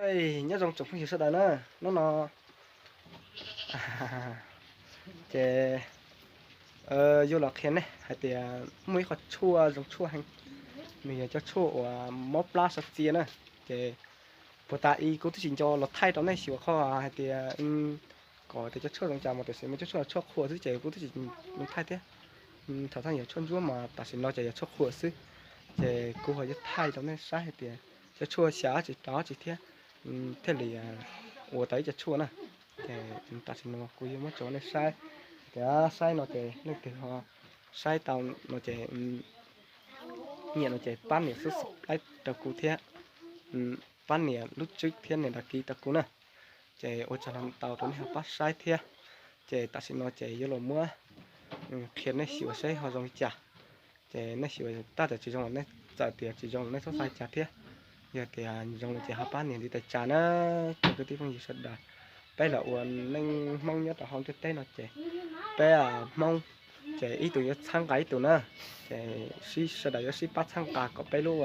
Nyob zoo tsoom phooj ywg sawv daws na, hnub no ces yuav los qhia nej hais tias muaj ib qho tshuaj zoo tshuaj heev, nws yog cov tshuaj uas mob plab so txia na. Ces puag ta ib kuv twb tsis nco los thaij rau nej xyuas qhov hais tias kom tias cov tshuaj zoo cas mas tam sim no cov tshuaj tshuaj qhua xwb ces kuv twb tsis thaij thiab. Thaum thaj yog tshuaj ntsuab mas tam sim no ces yog tshuaj qhua xwb. Ces kuv ho yuav thaij rau nej saib hais tias cov tshuaj xyaw dab tsi rau dab tsi thiab, thiaj li ua tau ib co tshuaj na. Ces tam sim no kuv yuav muab tso nej saib, ces saib no ces leej twg ho saib tau no ces nyiam no ces pab nias subscribe rau kuv thiab, pab nias lub tswb thiab nias đăng ký rau kuv na. Ces ua tsaug ntau rau nej ho pab saib thiab. Ces tam sim no ces yuav los muab qhia nej xyuas saib ho zoo li cas. Ces nej xyuas tab tom tsis zoo los nej txawm tias tsis zoo los nej txhob xav cas thiab. Yog tias zoo ces ho pab nias ntiv tais tsa na. Cov kwv tij phooj ywg sawv daws, peb los ua neej Hmoob nyob rau hauv ntiaj teb no ces peb Hmoob ces ib tug yuav txhawb nqa ib tug na. Ces sib sawv daws yuav sib pab txhawb nqa kom peb lub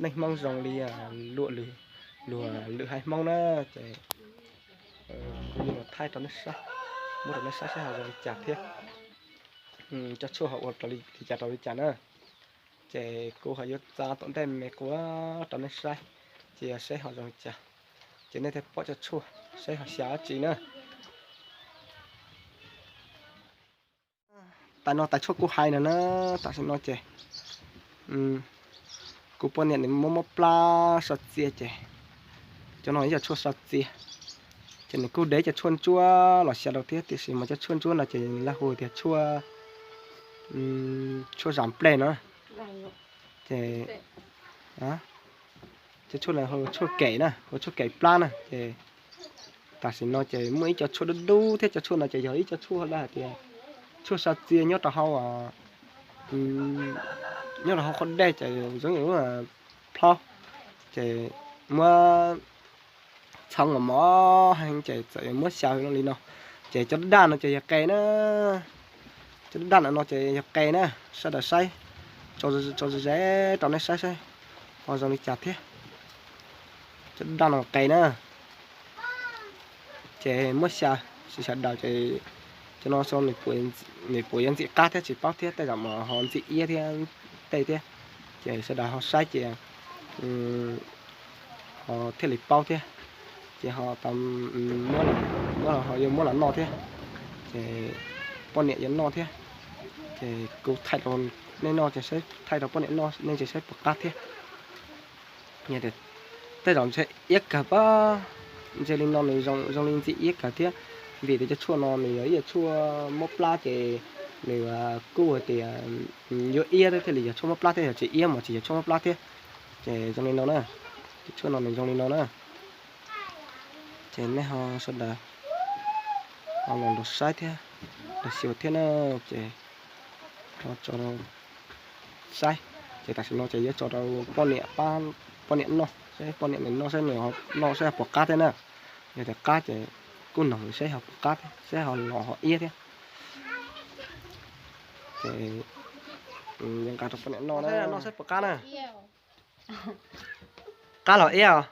neej Hmoob zoo li luag lwm haiv Hmoob na. Ces kuv yuav los thaij rau nej saib, muab rau nej saib saib ho zoo li cas thiab. Cov tshuaj ho ua raws li cas rau li cas na. Ces kuv ho yuav tsa tom ntej me quav rau nej saib, ces yog saib ho zoo li cas, ces nej thiaj pom cov tshuaj saib ho xyaw dab tsi na. Tais no tais tshuaj kuv hais no na, tam sim no ces kuv poj niam nws mob mob plab so txia ces cov no ib co tshuaj so txia. Ces nws kuj de cov tshuaj ntsuab los xyaw rau thiab, tiam sis mas cov tshuaj ntsuab no ces lawv hu tias tshuaj, tshuaj zam nplej no. Ces cov tshuaj no hu tshuaj kem na, hu tshuaj kem plab na. Ces tam sim no ces muaj ib co tshuaj dub dub thiab, cov tshuaj no ces yog ib co tshuaj lawv hais tias tshuaj so txia nyob rau hauv, nyob rau hauv qhov dej ces zoo li lub plhaub, ces muab txhoov mos mos heev ces txawm yuav muab xyaw li no. Ces cov daj daj no ces yog qe na, cov daj daj no ces yog qe na, sawv daws saib, tso ze ze rau nej saib saib ho zoo li cas thiab. Cov daj daj no qe na, ces muab xyaw, xyaw daws ces cov no nws puas yuav ntxim qab thiab tsis paub thiab, tej zaum mas ho ntxim iab thiab tej thiab. Ces sawv daws ho saib ces ho thiaj li paub thiab. Ces ho, ho yuav muab los noj thiab. Ces poj niam yuav noj thiab. Ces kuv thaij rau nej noj, thaij rau poj niam noj nej ces saib puas qab thiab. Tej zaum ntshe iab kawg pab, ntshe li no nws zoo li ntxim iab kawg thiab. Vim tias cov tshuaj no nws yog ib yam tshuaj mob plab ces nws kuj hais tias yuav iab thiaj li yog tshuaj mob plab thiab, yog tsis iab mas tsis yog tshuaj mob plab thiab. Ces zoo li no na, cov tshuaj no nws zoo li no na. Ces nej ho sawv daws ho los nrog saib thiab, los xyuas thiab na. Ces ho tso rau saib, ces tam sim no ces yuav tso rau poj niam pab, poj niam noj saib, poj niam nws noj saib, nws noj saib ho puas qab thiab na. Yog tias qab ces kuj noog saib ho puas qab thiab, saib ho los ho iab thiab. Ces yuav nqa rau poj niam noj, noj saib puas qab na. Qab los iab os?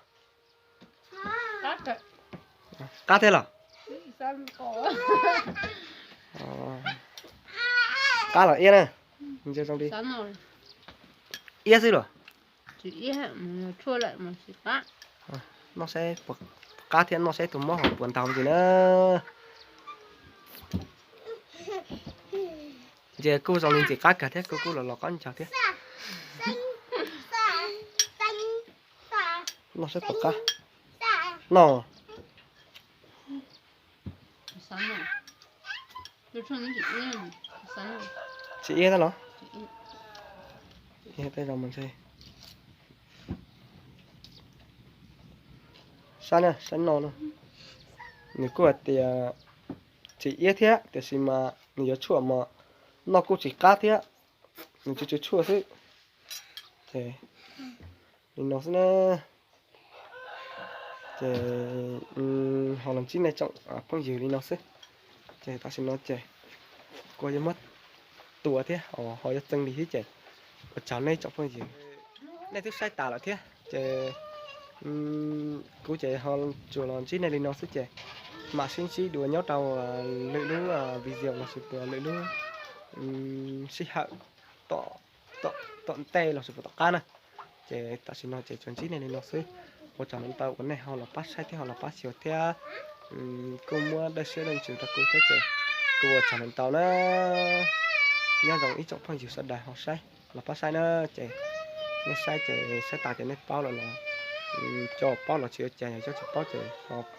Qab thiab los? Qab los iab na? Iab xwb los? Noj saib puas qab thiab, noj saib tus mob ho puas ntau ntsis na. Ntshe kuj zoo li ntxim qab kawg thiab, kuj kuj los los qaub ncaug thiab. Noj saib puas qab. Noj. Tsis iab tab los? Tej zaum mas ntshe saib na, saib noj na. Nws kuj hais tias tsis iab thiab, tiam sis mas nws yuav tshuaj mas noj kuj tsis qab thiab, nws tsuas tshuaj xwb. Ces li no xwb na. Ces ho los ntsib nej tsoom phooj ywg li no xwb. Ces tam sim no ces kuv yuav muab tua thiab, ho yuav txeeb li thiab ces ua tsaug nej tsoom phooj ywg. Nej twb saib tas lawm thiab ces Kuv ces ho tsuas los ntsib nej li no xwb ces mam sib ntsib dua nyob rau lwm lub video lossis puas lwm lub sij hawm tom ntej lossis puas tom qab na. Ces tam sim no ces tsuas ntsib nej li no xwb. Ua tsaug ntau uas nej ho los pab saib thiab ho los pab xyuas thiab kuj muab dawj siab dawj ntsws rau kuv thiab ces kuj ua tsaug ntau na. Nyob zoo ib tsoom phooj ywg sawv daws ho saib los pab saib na. Ces nej saib ces saib tas ces nej paub lawm los coj paub los tsis ua cas, yog coj tsis paub ces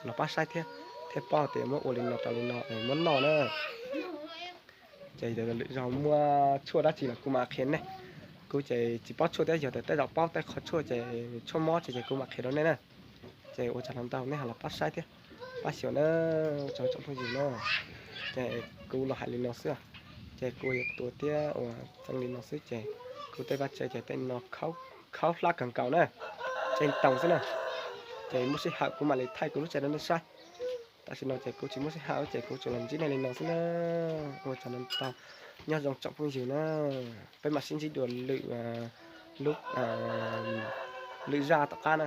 los pab saib thiab, thiaj paub tias muab ua li no rau li no es muab noj na. Ces lwm zaug muaj tshuaj dab tsi los kuv mam qhia nej. Kuv ces tsis paub tshuaj thiab, yog tias tej zaum paub tej qhov tshuaj ces tshuaj mob ces kuv mam qhia rau nej na. Ces ua tsaug ntau nej ho los pab saib thiab pab xyuas na, ua tsaug tsoom phooj ywg na. Ces kuv los hais li no xwb, ces kuv yuav tuav thiab ua txeeb li no xwb ces kuv tej vaj tse ces tej no khaub hlab kawg nkaus na, tseem toos xwb na. Ces muaj sij hawm kuv mam li thaij kuv lub tsev rau nej saib. Tam sim no ces kuv tsis muaj sij hawm ces kuv tsuas los ntsib nej li no xwb na. Ua tsaug ntau, nyob zoo tsoom phooj ywg na. Peb mam sib ntsib dua lwm, lub, lwm zaj tom qab na.